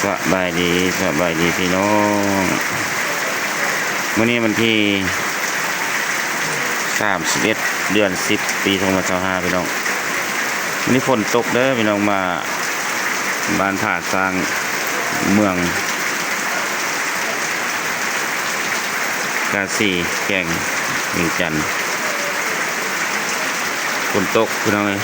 ສະບາຍດີ ສະບາຍດີພີ່ນ້ອງ. ມື້ນີ້ວັນທີສາມສິບເອັດ ເດືອນສິບ ປີສອງພັນຊາວຫ້າ ພີ່ນ້ອງ. ມື້ນີ້ຝົນຕົກເດີພີ່ນ້ອງ, ມາບ້ານຜາຊ້າງ ເມືອງກາສີ ແຂວງວຽງຈັນ. ຝົນຕົກພີ່ນ້ອງເອີຍ.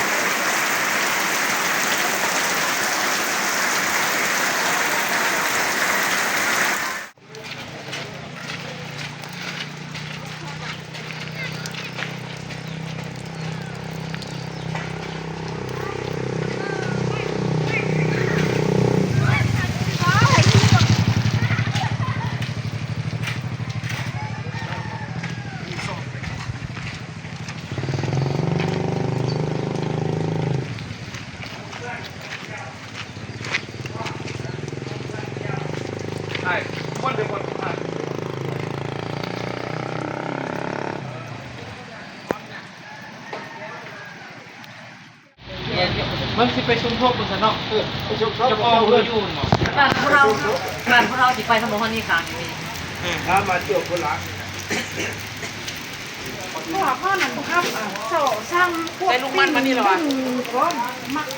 ເບິ່ງຊິໄປສົມທົບເບິ່ງຊະເນາະ. ເອີ ໄປສົມທົບ ເຈົ້າຂອງເຮືອນຢູ່ແມ່ນບໍ່? ບ້ານພວກເຮົາ ບ້ານພວກເຮົາຊິໄປທຳບໍ່ຮອດນີ້ຂ້າງນີ້. ເອີ ຖ້າມາທ່ຽວພຸ້ນລະ. ພວກເຮົານັ້ນບໍ່ຮັບ ອ່າ ເຈົ້າສ້າງພວກ ແຕ່ລຸງມັນມານີ້ແລ້ວຫວາ?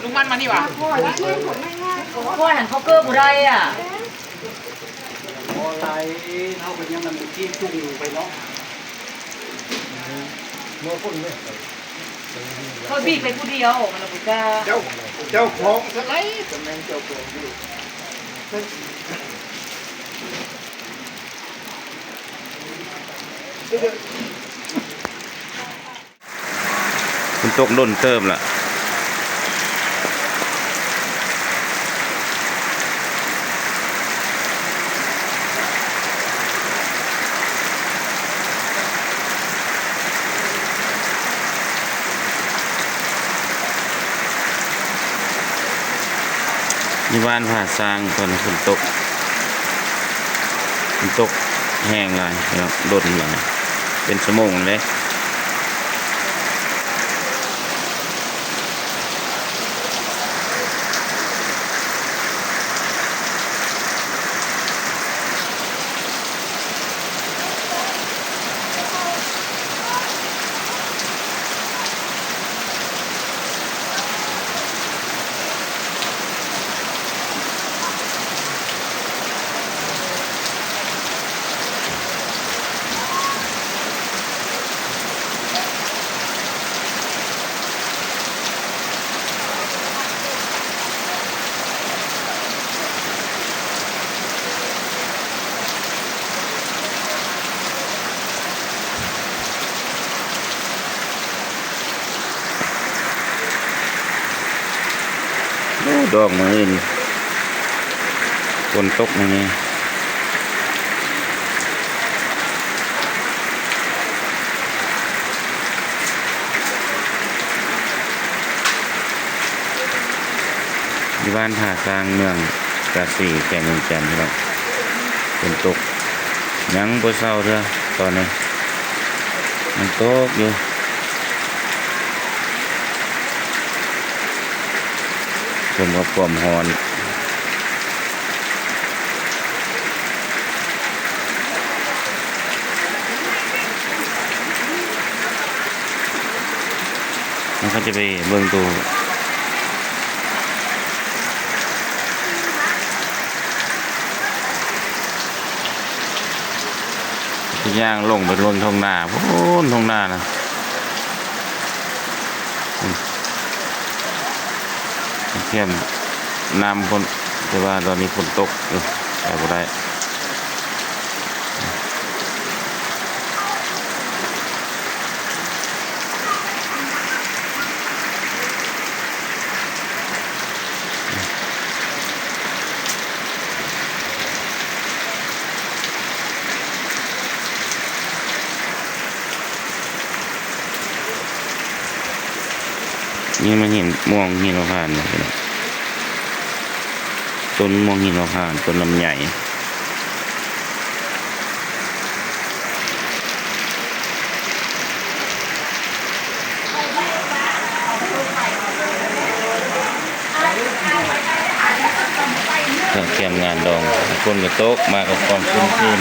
ລຸງມັນມານີ້ຫວາ? ຂ້ອຍຫັ້ນເຂົ້າເກີບໍ່ໄດ້ອະ. ບໍ່ໄດ້ ເຮົາກໍຍັງນຳທີ່ຈຸງໄປເນາະ. ບໍ່ຄົນເດ້ ຂ້ອຍບີບໄປຜູ້ດຽວ ມັນລະບໍ່ກ້າ. ເຈົ້າ ເຈົ້າຂອງຊະໄດ໋ ຕຳແໜ່ງເຈົ້າຂອງຢູ່. ຝົນຕົກດົນເຕີບລະ. ຢູ່ບ້ານຜາຊ້າງ ຕອນຝົນຕົກ ຝົນຕົກແຮງຫຼາຍເນາະ ດົນຫຼາຍ ເປັນຊົ່ວໂມງເດ້. ໂອ້ ດອກມື້ນີ້ ຝົນຕົກມື້ນີ້. ຢູ່ບ້ານທ່າຊ້າງ ເມືອງກາສີ ແຂວງວຽງຈັນ ພີ່ນ້ອງ. ຝົນຕົກ ຍັງບໍ່ເຊົາເທື່ອຕອນນີ້ ຍັງຕົກຢູ່. ສົມກັບຄວາມຮ້ອນ. ແລ້ວເຂົາຈະໄປເບິ່ງໂຕ ຊິຍ່າງລົງໄປເບິ່ງທົ່ງນາ ພຸ້ນທົ່ງນານະ. ທຽມນ້ຳພຸ້ນ ແຕ່ວ່າຕອນນີ້ຝົນຕົກຢູ່ ໄປບໍ່ໄດ້. ນີ້ມັນເຫັນມ່ວງຫີນຫົວຂານ ພີ່ນ້ອງ ຕົ້ນມ່ວງຫີນຫົວຂານ ຕົ້ນລຳໄຍ. ເອີ ຕຽມງານດອງ ຝົນກໍຕົກ ມາກັບຄວາມຊຸ່ມຊື່ນ.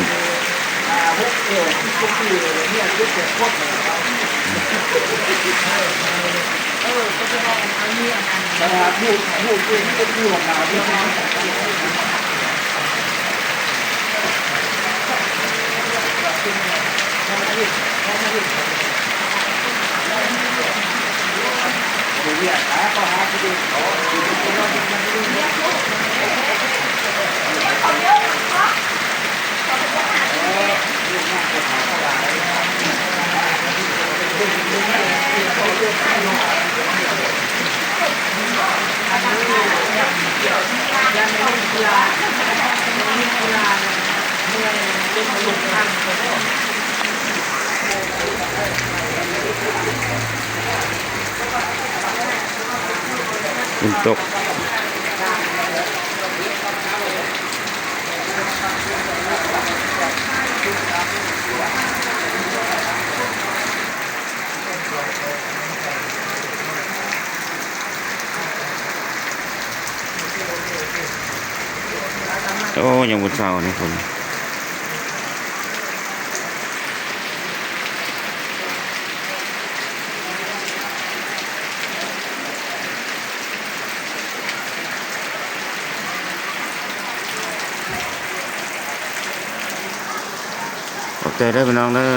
ຝົນຕົກ. ໂອ້ ຍັງບໍ່ເຊົານີ້ພຸ້ນ. ຂອບໃຈເດີພີ່ນ້ອງເດີ.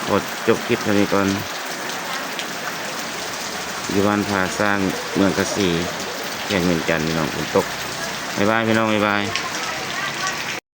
ຂໍຈົບຄລິບເທົ່ານີ້ກ່ອນ. ຢູ່ບ້ານຜາຊ້າງ ເມືອງກະສີ ແຂວງວຽງຈັນ ພີ່ນ້ອງ. ຝົນຕົກ. ບາຍບາຍ ພີ່ນ້ອງ. ບາຍບາຍ.